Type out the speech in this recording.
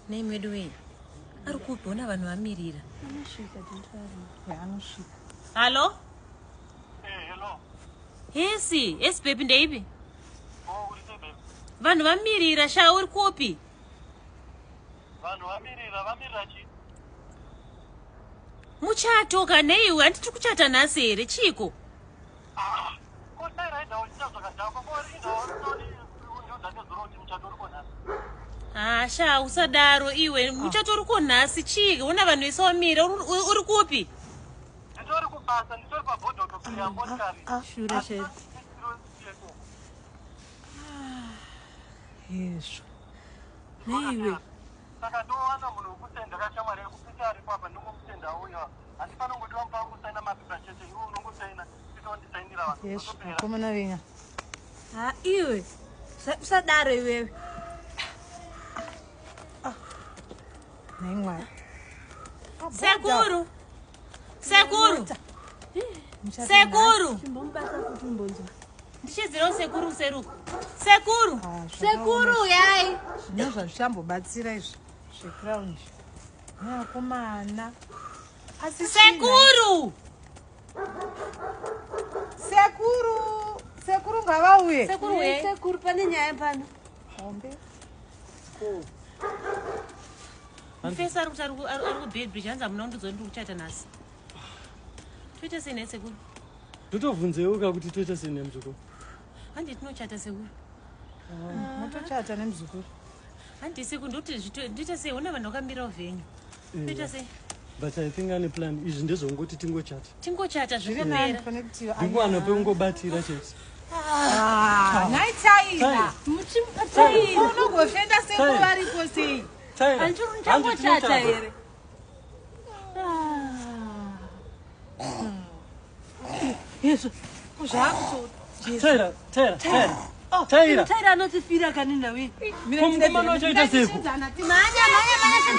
Nei medu wei? Ari kupi? Ona vanhu vamirira. Anosvika, don't worry. Anosvika. Hallo? Hey, hello. Hesi, hesi baby ndeipi? Oh, uri sei baby? Vanhu vamirira sha uri kupi? Vanhu vamirira, vamirira chii? Muchato kana iwe handiti kuchata nhasi here chiiko? Ah, ko sei raida uchiita zvakadhakwa ko indawo undiudza nezuro kuti muchato uriko nhasi. Ah, sha usadaro iwe muchato uriko nhasi chii? Ona vanhu vese vamira uri kupi? Nditori kubasa, nditori pabhodha kutopinda motikari. Shure chete. Yezvo. Neiwe. Saka ndowana munhu wekusenda kashamwari yekupita aripo apa ndongomutenda uya. Handifani kungoti vamupa kusaina mapepa chete, iwe unongosaina, itowandisainira vanhu. Yezvo. Zvotopera. Vakomana venya. Ha iwe. Usadaro iwewe. Nhai Mwari. Sekuru. Sekuru. Muchato Sekuru. Chimbomubata futi umbonzwa. Ndichidzirawo sekuru seruko. Sekuru. nhasi. Ah, Sekuru yai. Zvino zvazvichambobatsira izvi zvecrown izvi. Neakomana. Asi chii nhai? Sekuru. Sekuru. Sekuru ngavauye. Sekuru we. Sekuru pane nyaya pano. Hombe. Mufesi ari kuti ari kuBeitbridge hanzi hamuna kundiudza kuti ndiri kuchata nhasi. Toita sei nhai sekuru? Totobvunzeuka kuti toita sei nemuzukuru. Handi tinochata sekuru. Motochata nemuzukuru. Handi sekuru ndokuti ndoita sei ona vanhu vakamirawo venyu. Toita sei? But I think ane plan izvi ndezvongoti tingochata. Tingochata Zviri nani zvikupera. pane kuti Ndikuwana pekungobatira chete. Nhai Taira. Muchimutaira. Unogofenda sekuru Taira. variko sei? Taira, Handiti handi muchangochata tinochata. here? Yezvo. Zvakuto. Taira, Taira, Taira. Taira. Taira anotifira kani nawe. Ko mukomana wacho aita seiko? Manya manya manya.